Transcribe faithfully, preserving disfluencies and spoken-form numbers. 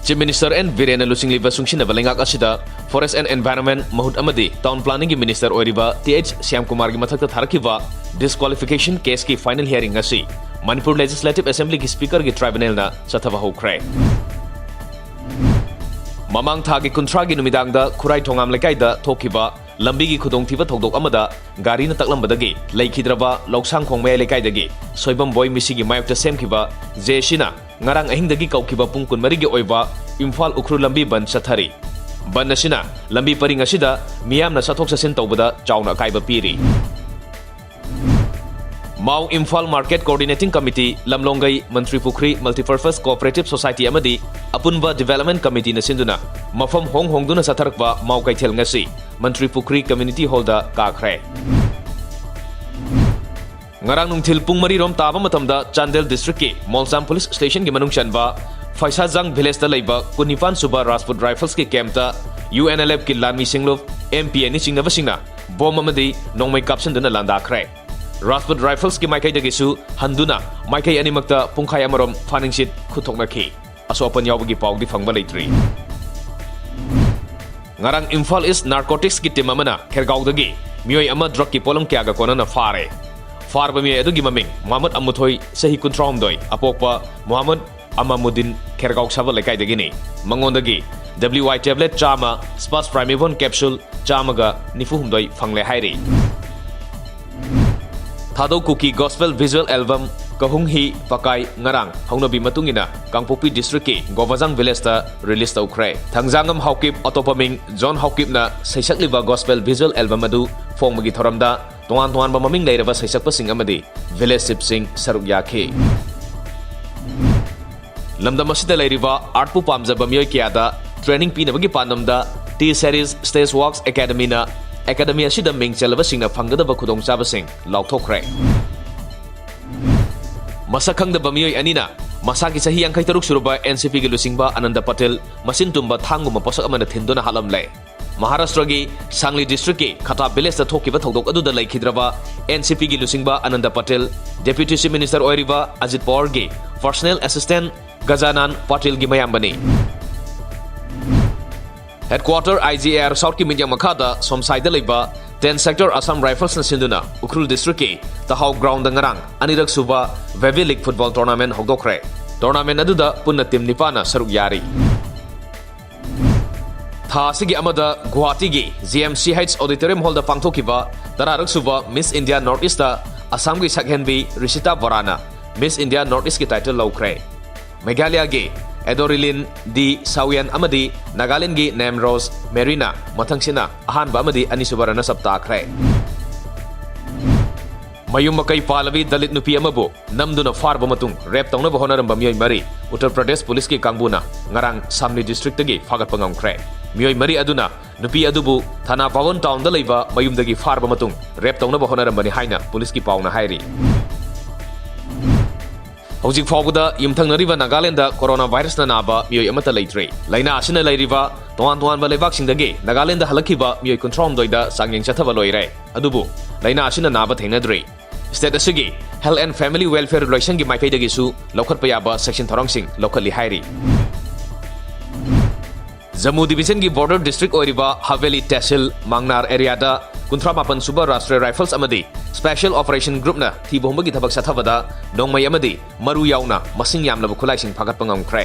Chief Minister N Birenna ꯂꯨꯆꯤꯡꯂꯤꯕ ꯆꯨꯡꯁꯤꯟꯅꯕ ꯂꯩꯉꯥꯛ ꯑꯁꯤꯗ Forest and Environment ꯃꯍꯨꯠ ꯑꯃꯗꯤ Town Planning ꯒꯤ Minister ꯑꯣꯏꯔꯤꯕ ꯇꯤ ꯑꯩꯆ ꯁ꯭ꯌꯥꯝꯀꯨꯃꯥꯔꯒꯤ ꯃꯊꯛꯇ ꯊꯥꯔꯛꯈꯤꯕ disqualification case ꯀꯤ final hearing ꯉꯁꯤ Manipur Legislative Assembly ꯒꯤ Speaker ꯒꯤ tribunal ꯅ ꯆꯠꯊꯕ ꯍꯧꯈ꯭ꯔꯦ꯫ ꯃꯃꯥꯡ ꯊꯥꯒꯤ ꯀꯨꯟꯊ꯭ꯔꯥꯒꯤ ꯅꯨꯃꯤꯗꯥꯡꯗ ꯈꯨꯔꯥꯏ ꯊꯣꯉꯥꯝ ꯂꯩꯀꯥꯏꯗ ꯊꯣꯛꯈꯤꯕ ꯂꯝꯕꯤꯒꯤ ꯈꯨꯗꯣꯡꯊꯤꯕ ꯊꯧꯗꯣꯛ ꯑꯃꯗ ꯒꯥꯔꯤꯅ ꯇꯛꯂꯝꯕꯗꯒꯤ ꯂꯩꯈꯤꯗ꯭ꯔꯕ ꯂꯧꯁꯥꯡꯈꯣꯡ ꯃꯌꯥꯏ ꯂꯩꯀꯥꯏꯗꯒꯤ ꯁꯣꯏꯕꯝꯕꯣꯏ ꯃꯤꯁꯤꯒꯤ ꯃꯥꯌꯣꯛꯇ ꯁꯦꯝꯈꯤꯕ ꯖꯦ ꯁꯤꯅ ꯉꯔꯥꯡ ꯑꯍꯤꯡꯗꯒꯤ ꯀꯧꯈꯤꯕ ꯄꯨꯡ ꯀꯨꯟꯃꯔꯤꯒꯤ ꯑꯣꯏꯕ ꯏꯝꯐꯥꯜ ꯎꯈ꯭ꯔꯨꯜ ꯂꯝꯕꯤ ꯕꯟ ꯆꯠꯊꯔꯤ꯫ ꯕꯟ ꯑꯁꯤꯅ ꯂꯝꯕꯤ ꯄꯔꯤꯡ ꯑꯁꯤꯗ ꯃꯤꯌꯥꯝꯅ ꯆꯠꯊꯣꯛ ꯆꯠꯁꯤꯟ ꯇꯧꯕꯗ ꯆꯥꯎꯅ ꯑꯀꯥꯏꯕ ꯄꯤꯔꯤ꯫ ꯃꯥꯎ ꯏꯝꯐꯥꯜ Market Coordinating Committee, ꯂꯝꯂꯣꯡꯒꯩ, ꯃꯟꯇ꯭ꯔꯤ ꯄꯨꯈ꯭ꯔꯤ Multipurpose Cooperative Society ꯑꯃꯗꯤ ꯑꯄꯨꯟꯕ Development Committee ꯅ ꯁꯤꯟꯗꯨꯅ ꯃꯐꯝ ꯍꯣꯡ ꯍꯣꯡꯗꯨꯅ ꯆꯠꯊꯔꯛꯄ ꯃꯥꯎ ꯀꯩꯊꯦꯜ ꯉꯁꯤ ꯃꯟꯇ꯭ꯔꯤ ꯄꯨꯈ꯭ꯔꯤ Community Hall ꯗ ꯀꯥꯈ꯭ꯔꯦ꯫ ꯉꯔꯥꯡ ꯅꯨꯡꯊꯤꯜ ꯄꯨꯡ ꯃꯔꯤ ꯔꯣꯝ ꯇꯥꯕ ꯃꯇꯝꯗ ꯆꯥꯟꯗꯦꯜ district ꯀꯤ ꯃꯣꯜꯁꯥꯝ police station ꯒꯤ ꯃꯅꯨꯡ ꯆꯟꯕ ꯐꯩꯁꯥꯖꯥꯡ village ꯇ ꯂꯩꯕ ꯀꯨꯟꯅꯤꯄꯥꯟ ꯁꯨꯕ Rajput Rifles ꯀꯤ camp ꯇ U N L F ꯀꯤ ꯂꯥꯟꯃꯤ ꯁꯤꯡꯂꯨꯞ M P ꯑꯅꯤ ꯆꯤꯡꯅꯕꯁꯤꯡꯅ bomb ꯑꯃꯗꯤ ꯅꯣꯡꯃꯩ ꯀꯥꯞꯁꯤꯟꯗꯨꯅ ꯂꯥꯟꯗꯥꯈ꯭ꯔꯦ꯫ Rajput Rifles ꯀꯤ ꯃꯥꯏꯀꯩꯗꯒꯤꯁꯨ ꯍꯟꯗꯨꯅ ꯃꯥꯏꯀꯩ ꯑꯅꯤꯃꯛꯇ ꯄꯨꯡꯈꯥꯏ ꯑꯃꯔꯣꯝ firing shot ꯈꯨꯠꯊꯣꯛꯅꯈꯤ꯫ ꯑꯁꯣꯛ ꯑꯄꯟ ꯌꯥꯎꯕꯒꯤ ꯄꯥꯎꯗꯤ ꯐꯪꯕ ꯂꯩꯇ꯭ꯔꯤ꯫ ꯉꯔꯥꯡ ꯏꯝꯐꯥꯜ East Narcotics ꯀꯤ team ꯑꯃꯅ ꯈꯦꯔꯒꯥꯎꯗꯒꯤ ꯃꯤꯑꯣꯏ ꯑꯃ drug ꯀꯤ ꯄꯣꯠꯂꯝ ꯀꯌꯥꯒ ꯀꯣꯟꯅꯅ ꯐꯥꯔꯦ꯫ ꯐꯥꯔꯕ ꯃꯤꯑꯣꯏ ꯑꯗꯨꯒꯤ ꯃꯃꯤꯡ ꯃꯨꯍꯝꯃꯗ ꯑꯃꯨꯊꯣꯏ, ꯆꯍꯤ ꯀꯨꯟꯊ꯭ꯔꯥꯍꯨꯝꯗꯣꯏ, ꯑꯄꯣꯛꯄ ꯃꯨꯍꯝꯃꯗ ꯑꯃꯃꯨꯗꯤꯟ, ꯈꯦꯔꯒꯥꯎ ꯁꯥꯕ ꯂꯩꯀꯥꯏꯗꯒꯤꯅꯤ꯫ ꯃꯉꯣꯟꯗꯒꯤ W I tablet ꯆꯥꯝꯃ, Spas Primavon capsule ꯆꯥꯝꯃꯒ ꯅꯤꯐꯨ ꯍꯨꯝꯗꯣꯏ ꯐꯪꯂꯦ ꯍꯥꯏꯔꯤ꯫ ꯊꯥꯗꯧ ꯀꯨꯀꯤ Gospel Visual Album ꯀꯍꯨꯡ ꯍꯤ ꯄꯀꯥꯏ ꯉꯔꯥꯡ ꯍꯧꯅꯕꯤ ꯃꯇꯨꯡ ꯏꯟꯅ ꯀꯥꯡꯄꯣꯛꯄꯤ district ꯀꯤ ꯒꯣꯕꯥꯖꯥꯡ village ꯇ release ꯇꯧꯈ꯭ꯔꯦ꯫ ꯊꯪꯖꯥꯡꯉꯝ ꯍꯥꯎꯀꯤꯞ, ꯑꯇꯣꯞꯄ ꯃꯤꯡ ꯖꯣꯟ ꯍꯥꯎꯀꯤꯞꯅ ꯁꯩꯁꯛꯂꯤꯕ gospel visual album ꯑꯗꯨ ꯐꯣꯡꯕꯒꯤ ꯊꯧꯔꯝꯗ ꯇꯣꯉꯥꯟ ꯇꯣꯉꯥꯟꯕ ꯃꯃꯤꯡ ꯂꯩꯔꯕ ꯁꯩꯁꯛꯄꯁꯤꯡ ꯑꯃꯗꯤ village chief ꯁꯤꯡ ꯁꯔꯨꯛ ꯌꯥꯈꯤ꯫ ꯂꯝꯗꯝ ꯑꯁꯤꯗ ꯂꯩꯔꯤꯕ art ꯄꯨ ꯄꯥꯝꯖꯕ ꯃꯤꯑꯣꯏ ꯀꯌꯥꯗ training ꯄꯤꯅꯕꯒꯤ ꯄꯥꯟꯗꯝꯗ T Series Stage Works Academy ꯅ academy ꯑꯁꯤꯗ ꯃꯤꯡ ꯆꯜꯂꯕꯁꯤꯡꯅ ꯐꯪꯒꯗꯕ ꯈꯨꯗꯣꯡꯆꯥꯕꯁꯤꯡ ꯂꯥꯎꯊꯣꯛꯈ꯭ꯔꯦ꯫ ꯃꯁꯛ ꯈꯪꯗꯕ ꯃꯤꯑꯣꯏ ꯑꯅꯤꯅ ꯃꯁꯥꯒꯤ ꯆꯍꯤ ꯌꯥꯡꯈꯩ ꯇꯔꯨꯛ ꯁꯨꯔꯕ N C P ꯒꯤ ꯂꯨꯆꯤꯡꯕ ꯑꯅꯟꯗ ꯄꯇꯦꯜ ꯃꯆꯤꯟ ꯇꯨꯝꯕ ꯊꯥꯡꯒꯨꯝꯕ ꯄꯣꯠꯁꯛ ꯑꯃꯅ ꯊꯤꯟꯗꯨꯅ ꯍꯥꯠꯂꯝꯂꯦ꯫ ꯃꯍꯥꯔꯥꯁꯇ꯭ꯔꯒꯤ ꯁꯥꯡꯂꯤ district ꯀꯤ ꯈꯇꯥ village ꯇ ꯊꯣꯛꯈꯤꯕ ꯊꯧꯗꯣꯛ ꯑꯗꯨꯗ ꯂꯩꯈꯤꯗ꯭ꯔꯕ N C P ꯒꯤ ꯂꯨꯆꯤꯡꯕ Anand Patel, Deputy Chief Minister ꯑꯣꯏꯔꯤꯕ Ajit ꯄꯋꯥꯔꯒꯤ personal assistant ꯒꯖꯥꯅꯥꯟ ꯄꯇꯦꯜꯒꯤ ꯃꯌꯥꯝꯕꯅꯤ꯫ Headquarter I G A R Southꯀꯤ ꯃꯤꯠꯌꯦꯡ ꯃꯈꯥꯗ ꯁꯣꯝꯁꯥꯏꯗ ꯂꯩꯕ ten Sector Assam Riflesꯅ ꯁꯤꯟꯗꯨꯅ ꯎꯈ꯭ꯔꯨꯜ districtꯀꯤ ꯇꯍꯥꯎ groundꯗ ꯉꯔꯥꯡ ꯑꯅꯤꯔꯛ ꯁꯨꯕ Valley League football tournament ꯍꯧꯗꯣꯛꯈ꯭ꯔꯦ꯫ Tournament ꯑꯗꯨꯗ ꯄꯨꯟꯅ team ꯅꯤꯄꯥꯟꯅ ꯁꯔꯨꯛ ꯌꯥꯔꯤ꯫ ꯊꯥ ꯑꯁꯤꯒꯤ ꯑꯃꯗ ꯒꯨꯋꯥꯍꯥꯇꯤꯒꯤ G M C H Auditorium Hallꯗ ꯄꯥꯡꯊꯣꯛꯈꯤꯕ ꯇꯔꯥꯔꯛ ꯁꯨꯕ Miss India North Eastꯇ ꯑꯁꯥꯝꯒꯤ ꯁꯛꯍꯦꯟꯕꯤ ꯔꯤꯁꯤꯇꯥ ꯕꯣꯔꯥꯅ Miss India North Eastꯀꯤ title ꯂꯧꯈ꯭ꯔꯦ꯫ ꯃꯦꯘꯥꯂꯌꯥꯒꯤ ꯑꯦꯗꯣꯔꯤꯂꯤꯟ ꯗꯤ ꯁꯥꯎꯌꯟ ꯑꯃꯗꯤ ꯅꯥꯒꯥꯂꯦꯟꯗꯒꯤ ꯅꯦꯝꯔꯣꯖ ꯃꯦꯔꯤꯅ ꯃꯊꯪꯁꯤꯠꯅ ꯑꯍꯥꯟꯕ ꯑꯃꯗꯤ ꯑꯅꯤꯁꯨꯕ runners up ꯇꯥꯈ꯭ꯔꯦ꯫ ꯃꯌꯨꯝ ꯃꯀꯩ ꯄꯥꯜꯂꯕꯤ ꯗꯂꯤꯠ ꯅꯨꯄꯤ ꯑꯃꯕꯨ ꯅꯝꯗꯨꯅ ꯐꯥꯔꯕ ꯃꯇꯨꯡ rape ꯇꯧꯅꯕ ꯍꯣꯠꯅꯔꯝꯕ ꯃꯤꯑꯣꯏ ꯃꯔꯤ ꯎꯠꯇꯔ ꯄ꯭ꯔꯗꯦꯁ ꯄꯨꯂꯤꯁꯀꯤ ꯀꯥꯡꯕꯨꯅ ꯉꯔꯥꯡ ꯁꯥꯝꯂꯤ districtꯇꯒꯤ ꯐꯥꯒꯠꯄ ꯉꯝꯈ꯭ꯔꯦ꯫ ꯃꯤꯑꯣꯏ ꯃꯔꯤ ꯑꯗꯨꯅ ꯅꯨꯄꯤ ꯑꯗꯨꯕꯨ ꯊꯥꯅꯥ ꯄꯥꯋꯟ townꯗ ꯂꯩꯕ ꯃꯌꯨꯝꯗꯒꯤ ꯐꯥꯔꯕ ꯃꯇꯨꯡ rape ꯇꯧꯅꯕ ꯍꯣꯠꯅꯔꯝꯕꯅꯤ ꯍꯥꯏꯅ ꯄꯨꯂꯤꯁꯀꯤ ꯄꯥꯎꯅ ꯍꯥꯏꯔꯤ꯫ ꯍꯧꯖꯤꯛ ꯐꯥꯎꯕꯗ ꯌꯨꯝꯊꯪꯅꯔꯤꯕ ꯅꯥꯒꯥꯂꯦꯟꯗ corona virusꯅ ꯅꯥꯕ ꯃꯤꯑꯣꯏ ꯑꯃꯠꯇ ꯂꯩꯇ꯭ꯔꯤ꯫ ꯂꯥꯏꯅꯥ ꯑꯁꯤꯅ ꯂꯩꯔꯤꯕ ꯇꯣꯉꯥꯟ ꯇꯣꯉꯥꯟꯕ ꯂꯩꯕꯥꯛꯁꯤꯡꯗꯒꯤ ꯅꯥꯒꯥꯂꯦꯟꯗ ꯍꯜꯂꯛꯈꯤꯕ ꯃꯤꯑꯣꯏ ꯀꯨꯟꯊ꯭ꯔꯥꯍꯨꯝꯗꯣꯏꯗ ꯆꯥꯡꯌꯦꯡ ꯆꯠꯊꯕ ꯂꯣꯏꯔꯦ꯫ ꯑꯗꯨꯕꯨ ꯂꯥꯏꯅꯥ ꯑꯁꯤꯅ ꯅꯥꯕ ꯊꯦꯡꯅꯗ꯭ꯔꯤ꯫ State ꯑꯁꯤꯒꯤ Health and Family Welfare ꯂꯣꯏꯁꯪꯒꯤ ꯃꯥꯏꯀꯩꯗꯒꯤꯁꯨ ꯂꯧꯈꯠꯄ ꯌꯥꯕ ꯆꯦꯛꯁꯤꯟ ꯊꯧꯔꯥꯡꯁꯤꯡ ꯂꯧꯈꯠꯂꯤ ꯍꯥꯏꯔꯤ꯫ ꯖꯝꯃꯨ divisionꯒꯤ border district ꯑꯣꯏꯔꯤꯕ ꯍꯥꯚꯦꯂꯤ ꯇꯦꯍꯁꯤꯜ ꯃꯥꯡꯅꯥꯔ areaꯗ ꯀꯨꯟꯊ꯭ꯔꯥ ꯃꯥꯄꯟ ꯁꯨꯕ Rashtriya Rifles ꯑꯃꯗꯤ Special Operation Groupꯅ ꯊꯤꯕ ꯍꯨꯝꯕꯒꯤ ꯊꯕꯛ ꯆꯠꯊꯕꯗ ꯅꯣꯡꯃꯩ ꯑꯃꯗꯤ ꯃꯔꯨ ꯌꯥꯎꯅ ꯃꯁꯤꯡ ꯌꯥꯝꯂꯕ ꯈꯨꯠꯂꯥꯏꯁꯤꯡ ꯐꯥꯒꯠꯄ ꯉꯝꯈ꯭ꯔꯦ꯫